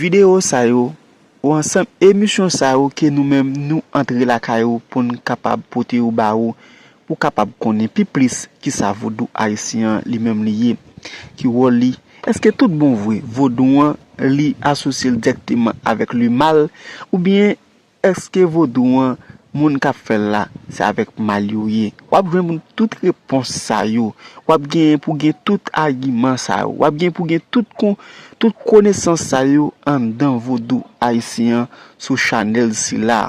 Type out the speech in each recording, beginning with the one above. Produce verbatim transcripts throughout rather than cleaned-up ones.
Videyo sa yo, ou ansanm emisyon sa yo ke nou menm nou antre lakay ou pou n kapab pote yo ba ou, pou kapab konnen pi plis kisa vodou ayisyen an li menm li ye, ki wòl li. Èske tout bon vre vodou an li asosye l dirèkteman avèk lemal, oubyen èske vodou an moun k ap fè l la se avèk mal yo ye? W ap jwenn tout repons sa yo. W ap genyen pou gen tout agiman sa yo. W ap gen pou gen tout kon, tout konesans sa yo anndan vodou ayisyen an sou chanèl sila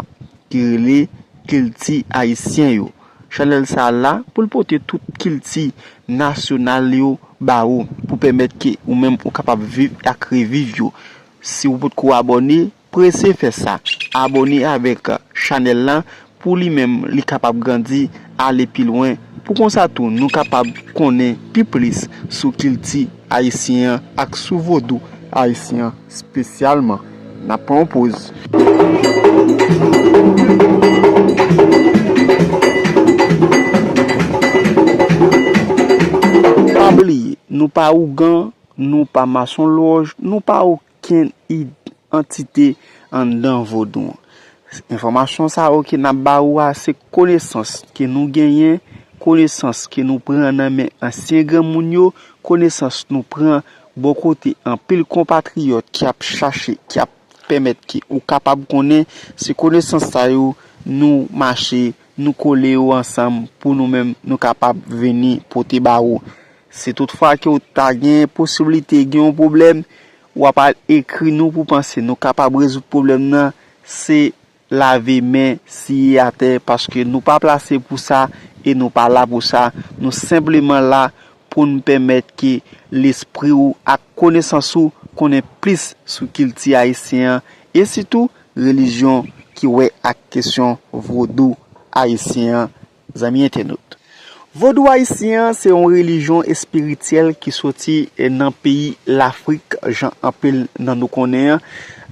ki rele Kilti Ayisyen yo. Chanèl sa la pou l pote tout kilti nasyonal yo ba ou, pou pèmèt ke ou menm ou kapab viv ak reviv yo. Si w potko abòne, prese fè sa. Abòne avèk chanèl lan pou li menm li kapab grandi, ale pi lwen. Pou konsa tou nou kapab konnen pi plis sou kilti ayisyen an ak sou vodou ayisyen an espesyalman. N ap pran yon poz. Pa bliye, nou pa ougan, nou pa masonlòj, nou pa okenn id- antite anndan vodou an. Enfòmasyon sa yo ke n ap ba ou a, se konesans ke nou genyen, konesans ke nou pran nan men ansyen granmoun yo, konesans nou pran bò kote anpil konpatriyòt ki ap chache, ki ap pèmèt ke ou kapab konnen. Se konesans sa yo nou mache, nou kole yo ansanm pou nou menm nou kapab vini pote ba ou. Si toutfwa ke w ta gen posiblite gen yon pwoblèm, w ap al ekri nou pou panse nou kapab rezoud pwoblèm nan, se lave men, siye atè, paske nou pa plase pou sa e nou pa la pou sa. Nou senpleman la pou n pèmèt ke lespri w ak konesans ou konnen plis sou kilti ayisyen an e sitou relijyon ki wè ak kesyon vodou ayisyen an, zanmi entènot. Vodou ayisyen an se yon relijyon espirityèl ki soti, eh, nan peyi Lafrik, jan anpil nan nou konnen an,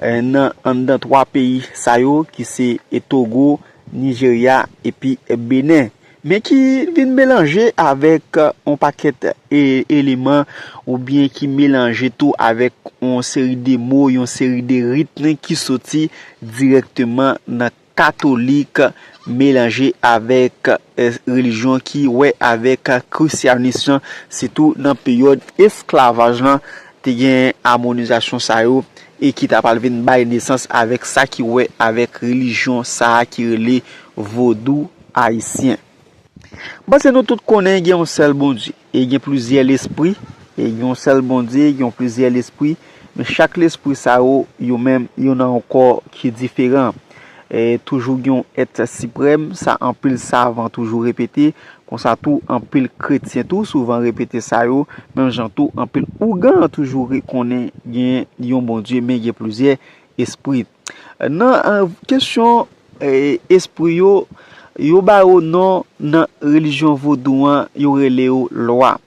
eh, nan anndan twa peyi sa yo ki se, eh, Togo, Nijerya epi, eh, Benen. Men ki vin melanje avèk, eh, yon pakèt, eh, eleman oubyen ki melanje tou avèk yon seri de mo, yon seri de rit ki soti dirèkteman nan katolik melanje avèk, eh, relijyon ki wè avèk krisyanis lan, sitou nan peryòd esklavaj lan, te gen amonizasyon sa yo e ki ta pral vin bay nesans avèk sa ki wè avèk relijyon sa a ki rele vodou ayisyen. M panse nou tout konnen gen yon sèl Bondye e gen plizyè lespri, e gen yon sèl Bondye, gen yon plizyè lespri, men chak lespri sa yo, yo menm, yo nan yon kò ki diferan. E toujou gen yon èt siprèm, sa anpil savan toujou repete, konsa tou anpil kretyen tou souvan repete sa yo, menm jan tou anpil ougan toujou re-, konnen gen yon Bondye, men gen plizyè espri. Nan, eh, kesyon, eh, espri yo, yo ba yo non nan relijyon vodou an, yo rele yo lwa.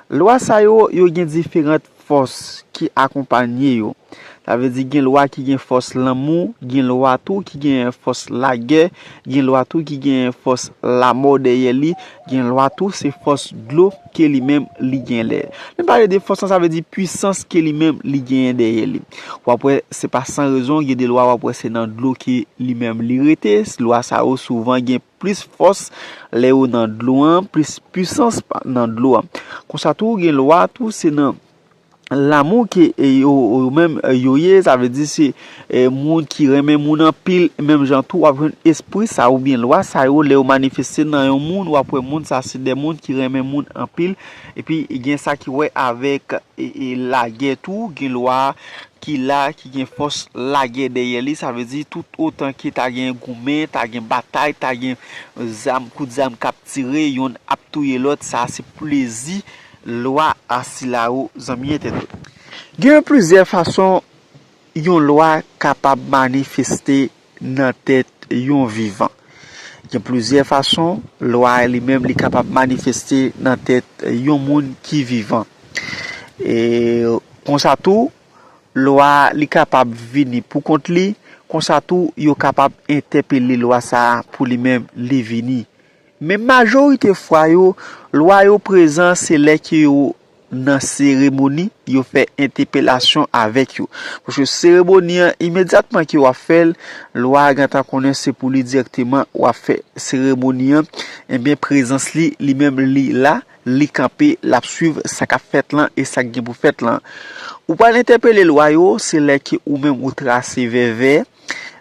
Lwa sa yo, yo gen diferan fòs ki akonpanye yo. Sa vle di gen lwa ki gen fòs lanmou, gen lwa tou ki gen fòs lagè, gen lwa tou ki gen fòs lamò dèyè li, gen lwa tou se fòs dlo ke li menm li gen lè. Lè n pale de fòs lan, sa vle di pwisans ke li menm li genyen dèyè li. W ap wè, se pa san rezon, gen de lwa w ap wè se nan dlo ke li menm li rete. Lwa sa yo souvan gen plis fòs lè yo nan dlo an, plis pwisans pa-, nan dlo an. Konsa tou, gen lwa tou, se nan lanmou ke, e, yo, yo menm, e, yo ye, sa vle di se, e, moun ki renmen moun anpil, menm jan tou w ap jwenn espri sa oubyen lwa sa yo lè yo manifeste nan yon moun, w ap wè moun sa se de moun ki renmen moun anpil, epi gen sa ki wè avèk, e, e, lagè tou, gen lwa ki la, ki gen fòs lagè dèyè li, sa vle di tout otan ke ta gen goumen, ta gen batay, ta gen zam, kout zam k ap tire, yonn ap touye lòt, sa se plezi lwa a sila yo, zanmi entènot. Gen plizyè fason yon lwa kapab manifeste nan tèt yon vivan. Gen plizyè fason lwa a li menm li kapab manifeste nan tèt yon moun ki vivan. E konsa tou, lwa a li kapab vini pou kont li, konsa tou yo kapab entèpele lwa sa a pou li menm li vini. Men majorite fwa yo, lwa yo prezan se lè ke yo nan seremoni, yo fè entèpelasyon avèk yo. Paske seremoni an, imedyatman ke w ap fè l, lwa a gentan konnen se pou li dirèkteman w ap fè seremoni an. Ebyen, prezans li, li menm, li la, li kanpe, l ap swiv sa k ap fèt lan e sa k gen pou fèt lan. Ou pral entèpele lwa yo, se lè ke ou menm ou trase vèvè,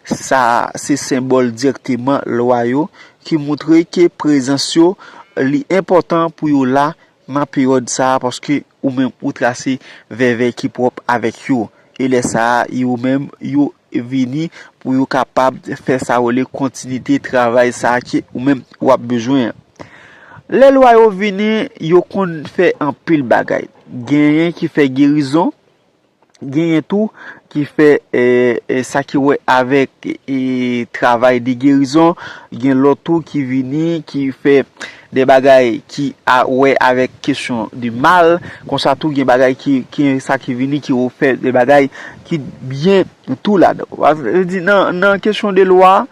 sa se senbòl dirèkteman lwa yo ki montre ke prezans yo, li enpòtan pou yo la nan peryòd sa a, paske ou menm ou trase vèvè ki pwòp avèk yo. E lè sa a, yo menm, yo vini pou yo kapab fè sa yo rele kontinite travay sa a ke ou menm w ap bezwen an. Lè lwa yo vini, yo konn fè anpil bagay. Genyen ki fè gerizon, genyen tou ki fè, eh, eh, sa ki wè avèk, eh, travay de gerizon, gen lòt tou ki vini, ki fè de bagay ki a wè avèk kesyon de mal, konsa tou gen bagay ki, ki sa ki vini, ki fè de bagay ki byen tou ladan. Sa vle di, nan, nan kesyon de lwa,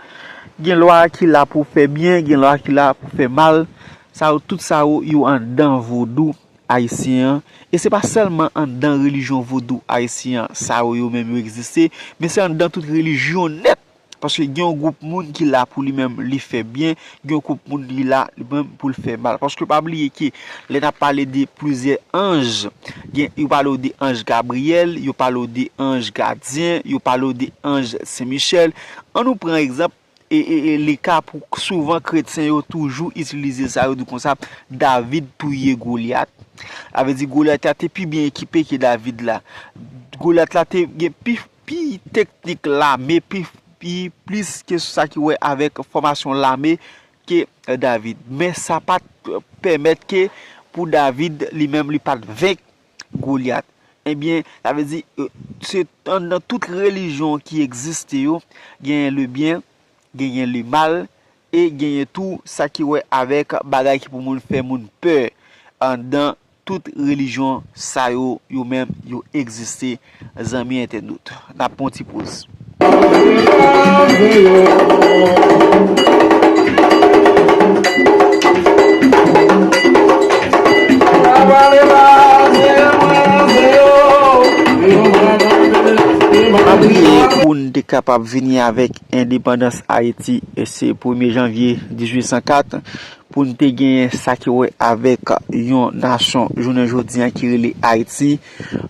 gen lwa ki la pou fè byen, gen lwa ki la pou fè mal. Sa yo, tout sa yo, yo anndan vodou ayisyen an. E se pa sèlman anndan relijyon vodou ayisyen an, sa yo, yo menm yo egziste, men se anndan tout relijyon nèt. Paske gen yon gwoup moun ki la pou li menm li fè byen, gen yon gwoup moun li la li menm pou l fè mal. Paske pa bliye ke lè n ap pale de plizyè anj, gen, yo pale w de anj Gabriyèl, yo pale w de anj gadyen, yo pale w de anj Sen Michèl. Ann nou pran egzanp, e, e, e le ka pou souvan kretyen yo toujou itilize sa, yo di konsa, David touye Golyat. Sa vle di Golyat la te pi byen ekipe ke David la. Golyat la te gen pi, pi teknik lame, pi, pi plis ke sa ki wè avèk fòmasyon lame ke, eh, David. Men sa pa t pèmèt ke pou David li menm li pa t venk Golyat. Ebyen, sa vle di, eh, se anndan tout relijyon ki egziste yo, genyen le byen, genyen le mal, e genyen tou sa ki wè avèk bagay ki pou moun fè moun pè. Anndan tout relijyon sa yo, yo menm, yo egziste, zanmi entènot. N ap pran yon ti poz. Pa bliye, pou n te kapab vini avèk endepandans Ayiti, e se premye janvye dizuit san kat, pou n te genyen sa ki wè avèk yon nasyon jounen jodi a ki rele Ayiti,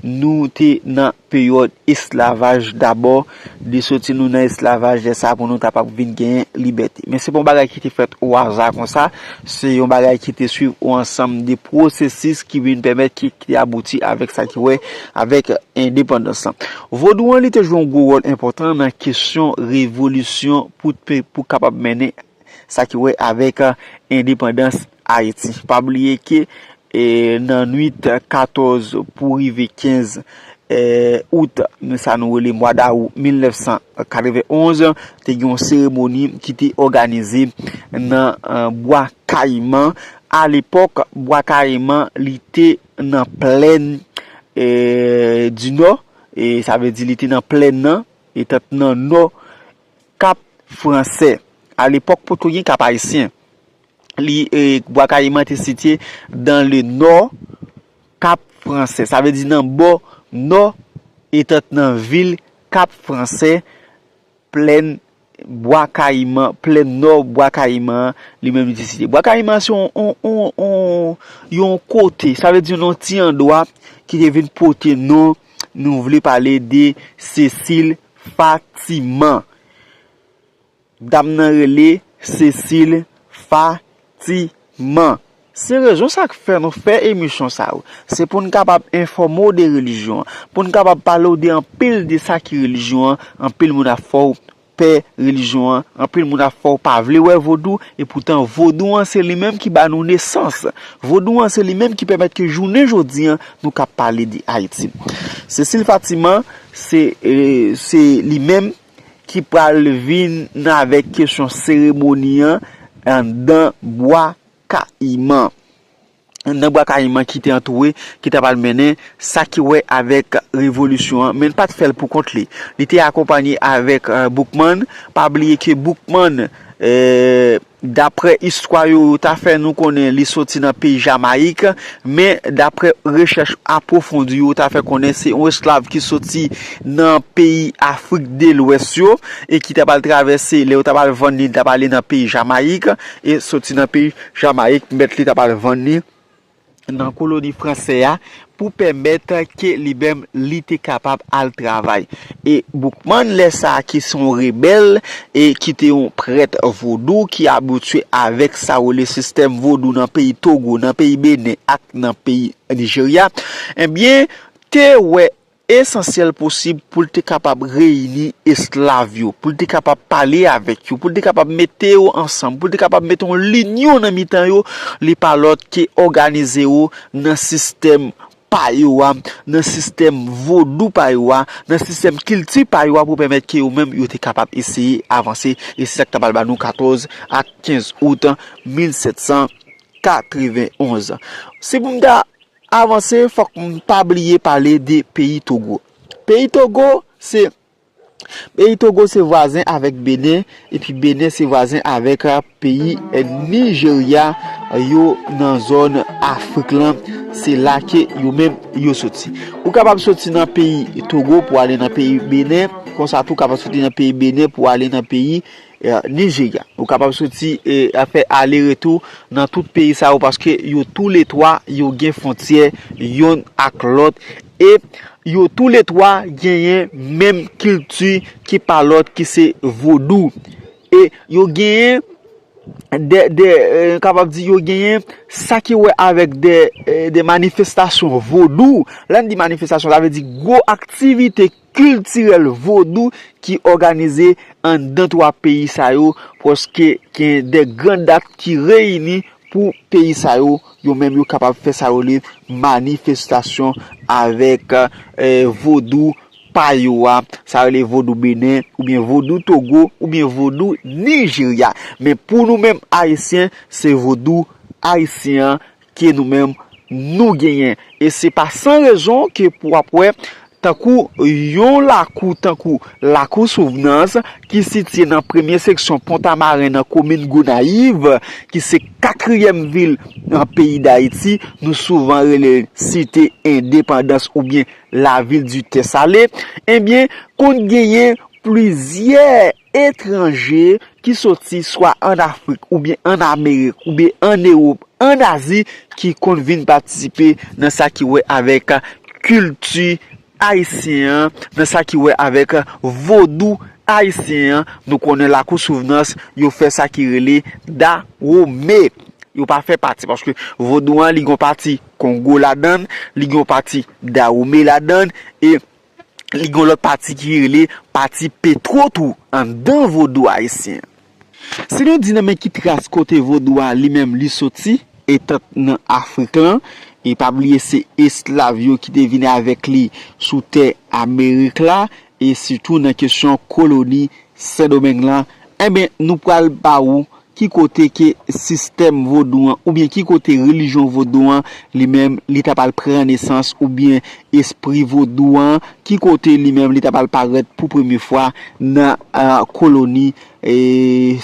nou te nan peryòd esklavaj dabò, de soti nou nan esklavaj, lè sa a pou nou kapab vin genyen libète. Men se pa yon bagay ki te fèt o aza konsa, se yon bagay ki te swiv yon ansanm de pwosesis ki vin pèmèt ki, ki abouti avèk sa ki wè avèk endepandans lan. Vodou an, li te jwe yon gwo wòl enpòtan nan kesyon revolisyon pou, pou kapab mennen sa ki wè avèk, eh, endepandans Ayiti. Pa bliye ke, eh, nan nwit katòz pou rive kenz, eh, out, sa nou rele mwa dawou mil nèf san katrevenn onz, te gen yon seremoni ki te òganize nan, eh, Bwa Kayiman. Alepòk, Bwa Kayiman, li te nan plèn, eh, di Nò, e sa vle di li te nan plèn nan, etan nan nò Kap Fransè. Alepòk, potko gen Kap Ayisyen. Li, eh, Bwa Kayiman te sitiye dans le nord Cap Français. Sa vle di nan bò nò, etan nan vil Kap Fransè, plèn Bwa Kayiman, plèn nò Bwa Kayiman an, li menm li te sitiye. Bwa Kayiman se yon, yon, yon, yon, yon kote, sa vle di yon ti andwa ki te vin pote non, nou vle pale de Sesil Fatiman. Dam nan rele Sesil Fatiman. Se rezon sa k fè nou fè emisyon sa yo. Se pou n kapab enfòme w de relijyon an, pou n kapab pale w de anpil de sa ki relijyon an. Anpil moun ap fè w pè relijyon an, anpil moun ap fè w pa vle wè vodou, epoutan vodou an se li menm ki ba nou nesans. Vodou an se li menm ki pèmèt ke jounen jodi an nou ka pale de Ayiti. Sesil Fatiman, se, eh, se li menm ki pral vin avèk kesyon seremoni an anndan Bwa Kayiman. Anndan Bwa Kayiman ki te antoure, ki ta pral mennen sa ki wè avèk revolisyon an, men l pa t fè l pou kont li. Li te akonpanye avèk, eh, Boukman. Pa bliye ke Boukman, eh, Daprè istwa yo, yo ta fè nou konnen li soti nan peyi Jamayik, men daprè rechèch apwofondi yo, yo ta fè konnen se yon esklav ki soti nan peyi Afrik de Lwès yo, e ki ta pral travèse, lè yo ta pral vann li, li ta pral ale nan peyi Jamayik, e soti nan peyi Jamayik, mèt li ta pral vann li nan koloni fransè a pou pèmèt ke li menm li te kapab al travay. E Boukman, lè sa a, ki se yon rebèl e ki te yon prèt vodou ki abitye avèk sa yo rele sistèm vodou nan peyi Togo, nan peyi Benin ak nan peyi Nijerya, ebyen, te wè esansyèl posib pou l te kapab reyini esklav yo, pou l te kapab pale avèk yo, pou l te kapab mete yo ansanm, pou l te kapab mete yon linyon nan mitan yo, li pa lòt ke òganize yo nan sistèm pa yo a, nan sistèm vodou pa yo a, nan sistèm kilti pa yo a, pou pèmèt ke yo menm yo te kapab eseye avanse. E se sa k ta pral ba nou katòz ak kenz out mil sèt san katrevenn onz. Se pou m ta avanse, fòk m pa bliye pale de peyi Togo. Peyi Togo, se, peyi Togo se vwazen avèk Benin, epi Benin se vwazen avèk, a, peyi, e, Nijerya, yo nan zòn Afrik lan. Se la ke yo menm yo soti. Ou kapab soti nan peyi Togo pou ale nan peyi Benin, konsa tou ou kapab soti nan peyi Benin pou ale nan peyi e, Nijerya. Ou kapab soti e fè ale retou nan tout peyi sa yo, paske yo toulètwa yo gen fwontyè yonn ak lòt, e yo toulètwa genyen menm kilti ki pa lòt ki se vodou. E yo genyen de, de, e, kapab di yo genyen sa ki wè avèk de, e, de manifestasyon vodou. Lè n di manifestasyon, sa vle di gwo aktivite kiltirèl vodou ki òganize anndan twa peyi sa yo, paske gen de gran dat ki reyini pou peyi sa yo, yo menm yo kapab fè sa yo rele manifestasyon avèk, e, vodou pa yo a, sa rele vodou Benin, oubyen vodou Togo, oubyen vodou Nijerya. Men pou nou menm Ayisyen, se vodou ayisyen an ke nou menm nou genyen. E se pa san rezon ke pou w ap wè, tankou yon lakou, tankou Lakou Souvnans, ki sitiye nan premye seksyon Pon Tamaren nan komin Gonayiv, ki se katriyèm vil nan peyi Dayiti, nou souvan rele l Site Endepandans oubyen Lavil di Tè Sale, ebyen, konn genyen plizyè etranje ki soti swa ann Afrik oubyen ann Amerik oubyen ann Ewòp, ann Azi, ki konn vin patisipe nan sa ki wè avèk kilti ayisyen an, nan sa ki wè avèk vodou ayisyen an. Nou konnen Lakou Souvnans, yo fè sa ki rele Dawome. Yo pa fè pati, paske vodou an, li gen yon pati Kongo ladan l, li gen yon pati Dawome ladan l, e li gen yon lòt pati ki rele pati Petwo tou anndan vodou ayisyen. Si nou di nan men ki tras kote vodou a li menm li soti, etan nan Afrik lan, e pa bliye se esklav yo ki te vin avèk li sou tè Amerik la, e sitou nan kesyon koloni Sendomeng lan, enben, nou pral ba ou ki kote ke sistèm vodou an, oubyen ki kote relijyon vodou an, li menm, li ta pral pran nesans, oubyen espri vodou an, ki kote li menm, li ta pral parèt pou premye fwa nan, a, koloni, e,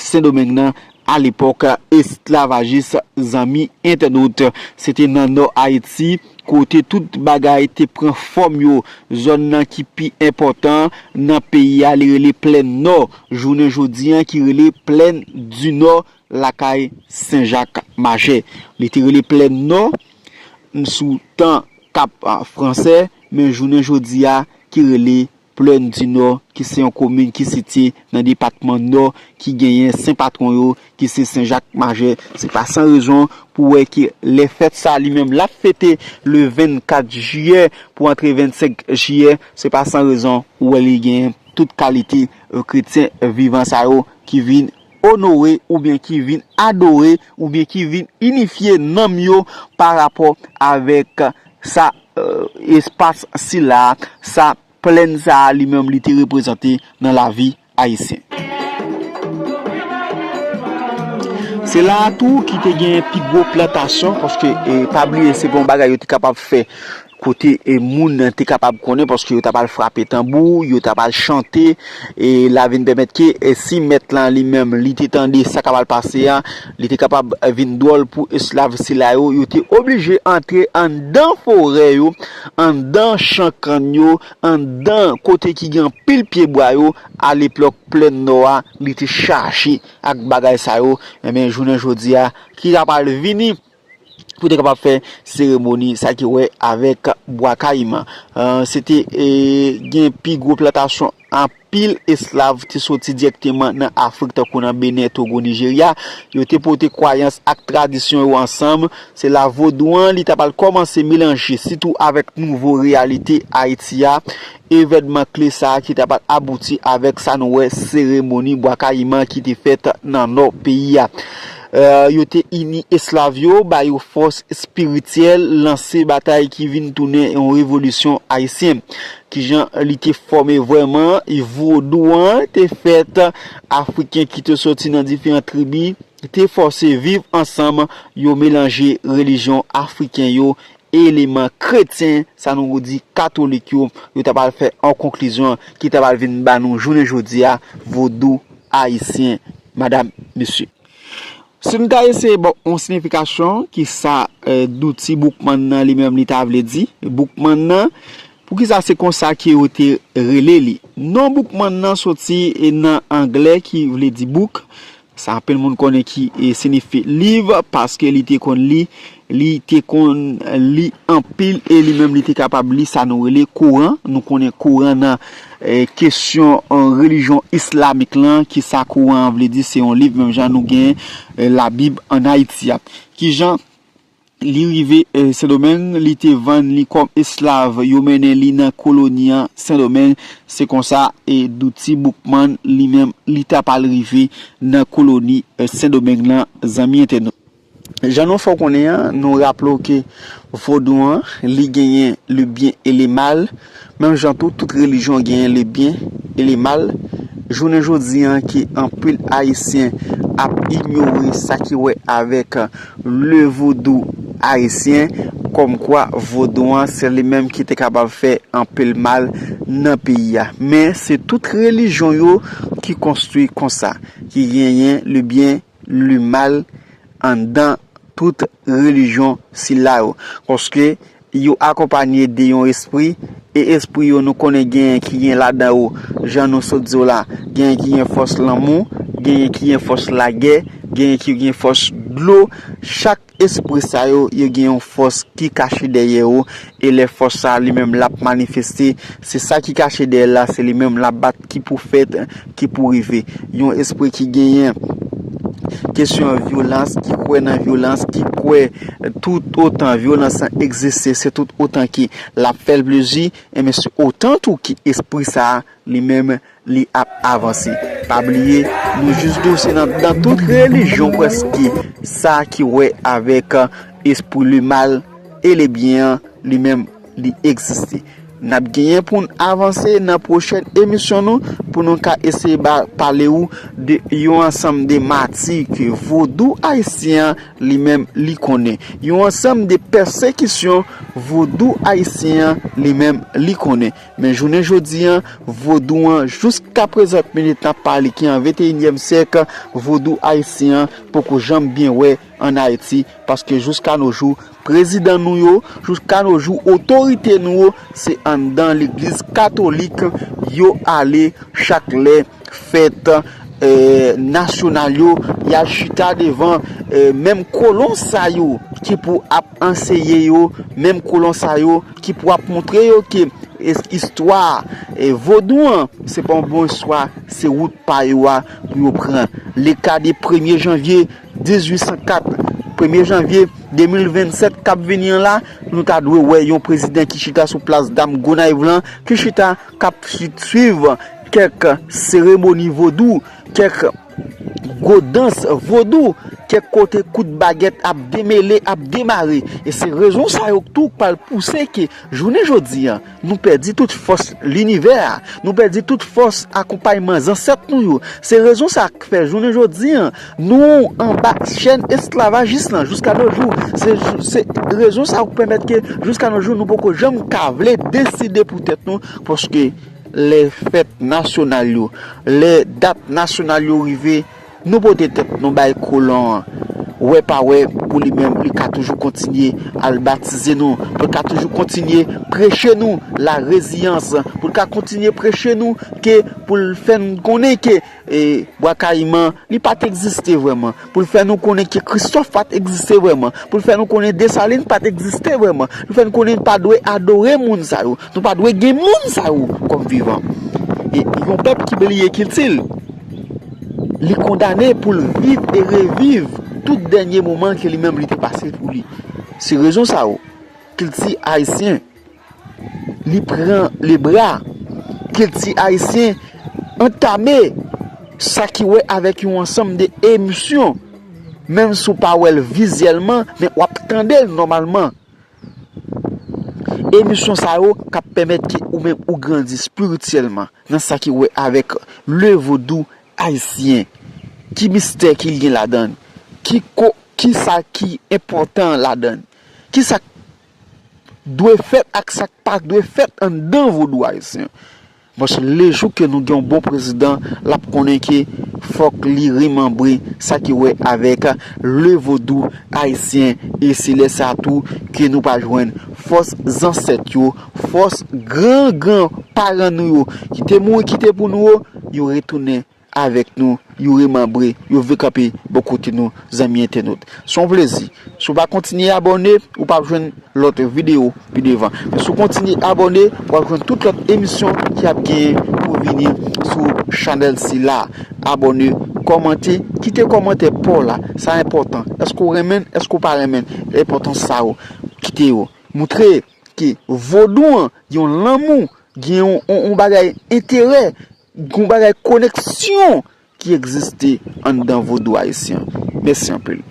Sendomeng nan, alepòk esklavajis. Zanmi entènot, se te nan Nò Ayiti, kote tout bagay te pran fòm yo. Zòn nan ki pi enpòtan nan peyi a, li rele Plèn Nò, jounen jodi an, ki rele Plèn di Nò, lakay Sen Jak Majè. Li te rele Plèn Nò sou tan Kap, a, Fransè, men jounen jodi a, ki rele Plèn di Nò, ki se yon komin ki sitiye nan depatman Nò, ki genyen sen patwon yo, ki se Sen Jak Majè. Se pa san rezon pou w wè ke lè fèt sa a li menm l ap fete le vennkat jiyè pou antre vennsenk jiyè, se pa san rezon ou wè li genyen tout kalite, e, kretyen vivan sa yo ki vin onore oubyen ki vin adore oubyen ki vin inifye nanm yo pa rapò avèk sa, e, espas sila, sa plèn sa a li menm li te reprezante nan lavi ayisyen. Se la a tou ki te gen pi gwo plantasyon, paske, e, pa bliye, se pa yon bagay yo te kapab fè kote e moun te kapab konnen, paske yo t ap al frape tanbou, yo t ap al chante, e la vin pèmèt ke e si mèt lan li menm li te tande sa k ap al pase a, li te kapab vin dwòl pou esklav sila yo. Yo te oblije antre anndan forè yo, anndan chan kann yo, anndan kote ki gen anpil pyebwa yo, alepòk plèn nò a, li te chaje ak bagay sa yo. Enben, jounen jodi a, ki ta pral vini pou te kapab fè seremoni sa ki wè avèk Bwa Kayiman. Se te gen pi gwo plantasyon, anpil esklav te soti dirèkteman nan Afrik, tankou nan Benin, Togo, Nijerya. Yo te pote kwayans ak tradisyon yo ansanm. Se la vodou an li ta pral kòmanse melanje, sitou avèk nouvo reyalite Ayiti a. Evènman kle sa a ki ta pral abouti avèk sa nou wè seremoni Bwa Kayiman ki te fèt nan nò peyi a. Yo te ini esklav yo, ba yo fòs espirityèl, lanse batay ki vin tounen yon revolisyon ayisyen. Kijan li te fòme vrèman? Vodou an te fèt, Afriken ki te soti nan diferan tribi te fòse viv ansanm, yo melanje relijyon afriken yo, eleman kretyen, sa nou di katolik yo, yo ta pral fè an konklizyon ki ta pral vin ba nou jounen jodi a, vodou ayisyen, madam, mesye. Si nou ta eseye ba w yon siyifikasyon ki sa douti Boukman nan li menm li ta vle di, Boukman nan, poukisa se konsa ke yo te rele li? Non Boukman nan soti nan anglè ki vle di bouk, sa anpil moun konnen ki siyifi liv, paske li te konn li, li te konn li anpil e li menm li te kapab li sa nou rele Koran. Nou konnen Koran nan kesyon relijyon islamik lan, ki sa Koran an vle di, se yon liv menm jan nou gen Labib ann Ayiti a. Kijan li rive Sendomeng, li te vann li kòm esklav, yo mennen li nan koloni an Sendomeng. Se konsa douti Boukman li menm li ta pral rive nan koloni Sendomeng lan, zanmi entènot. Jan nou fè w konnen an, nou raple w ke vodou an, li genyen le bien et le mal. Menm jan tou, tout relijyon genyen le bien et le mal. Jounen jodi an, ke anpil ayisyen ap inyore sa ki wè avèk le vodou ayisyen, kòmkwa vodou an, se li menm ki te kapab fè anpil mal nan peyi a. Men, se tout relijyon yo ki konstwi konsa, ki genyen le bien, le mal anndan tout relijyon sila yo. Paske yo akonpanye de yon espri, e espri yo nou konnen genyen ki gen ladan yo, jan nou sot di w la, genyen ki gen fòs lanmou, genyen ki gen fòs lagè, genyen ki gen fòs dlo. Chak espri sa yo, yo gen yon fòs ki kache dèyè yo, e lè fòs sa li menm l ap manifeste, se sa ki kache dèyè l la, se li menm l ap bat ki pou fèt, ki pou rive. Yon espri ki genyen kesyon vyolans, ki kwè nan vyolans, ki kwè tout otan vyolans lan egziste, se tout otan ki l ap fè l plezi, enben se otan tou ki espri sa a, li menm, li ap avanse. Pa bliye, nou jis di w se nan, nan tout relijyon prèske sa ki wè avèk espri le mal e le bien an, li menm, li egziste. N ap genyen pou n avanse nan pwochèn emisyon nou, pou nou ka eseye ba, pale ou de yon ansanm de mati ke vodou ayisyen an li menm li konnen. Yon ansanm de pèsekisyon vodou ayisyen an li menm li konnen. Men jounen jodi an, vodou an, jiska prezan minit n ap pale ki an venteyinyèm syèk, vodou ayisyen an poko janm byen wè ann Ayiti, paske jiska no jou, prezidan nou yo, jiska no jou, otorite nou yo, se anndan legliz katolik yo ale chak lè fèt nasyonal yo, y al chita devan menm kolon sa yo ki pou ap anseye yo, menm kolon sa yo ki pou ap montre yo ke istwa vodou an, se pa yon bon istwa, se wout pa yo a pou yo pran. Le ka de premye janvye dizuit san kat, premye janvye de mil vennsèt k ap vini an la, nou ta dwe wè yon prezidan ki chita sou plas dam Gonayiv lan, ki chita k ap swiv kèk seremoni vodou, kèk gwo dans vodou, kèk kote kout bagèt ap demele, ap demare. E se rezon sa yo tou k pral pouse ke jounen jodi a, nou pèdi tout fòs linivè a, nou pèdi tout fòs akonpayman zansèt nou yo. Se rezon sa k fè jounen jodi a, nou anba chèn esklavajis lan jiska nos jours. Se, se rezon sa k pèmèt ke jiska nos jours nou poko janm ka vle deside pou tèt nou, paske lè fèt nasyonal yo, lè dat nasyonal yo rive, nou pote tèt nou bay kolon an. Wè pa wè, pou li menm, li ka toujou kontinye al batize nou, pou l ka toujou kontinye preche nou la reziyans, pou l ka kontinye preche nou ke, pou l fè n konnen ke, e, Bwa Kayiman, li pa t egziste vrèman, pou l fè nou konnen ke Kristòf pa t egziste vrèman, pou l fè nou konnen Desalin pa t egziste vrèman, pou l fè nou konnen n pa dwe adore moun sa yo, nou pa dwe gen moun sa yo kòm vivan. E yon pèp ki bliye kilti l, li kondane pou l viv e reviv tout dènye moman ke li menm li te pase pou li. Se rezon sa yo, kilti ayisyen, li pran lebra kilti ayisyen, antame sa ki wè avèk yon ansanm de emisyon, menm si w pa wè l vizyèlman, men w ap tande l nòmalman. Emisyon sa yo k ap pèmèt ke ou menm ou grandi espirityèlman nan sa ki wè avèk le vodou ayisyen. Ki mistè ki gen ladan l? Ki ko, ki sa ki enpòtan ladan l? Ki sa k dwe fèt ak sa k pa dwe fèt anndan vodou ayisyen? Paske lejou ke nou gen yon bon prezidan, l ap konnen ke fòk li remanbre sa ki wè avèk le vodou ayisyen. E se lè sa tou ke nou pral jwenn fòs zansèt yo, fòs gran gran paran nou yo, ki te mouri kite pou nou yo, yo retounen avèk nou, yo remanbre, yo vle kanpe bò kote nou, zanmi entènot. Se yon plezi. Si w pa kontinye abòne, ou p ap jwenn lòt videyo pi devan. Men si w kontinye abòne, w ap jwenn tout lòt emisyon ki ap genyen pou vini sou chanèl sila. Abòne, kòmante, kite kòmantè pa w la. Sa enpòtan. Èske w renmen l? Èske w pa renmen l? Enpòtans sa yo. Kite yo. Moutre ke vodou an gen yon lanmou, gen yon, yon, yon bagay enterè, yon bagay koneksyon ki egziste anndan vodou ayisyen. Mèsi anpil.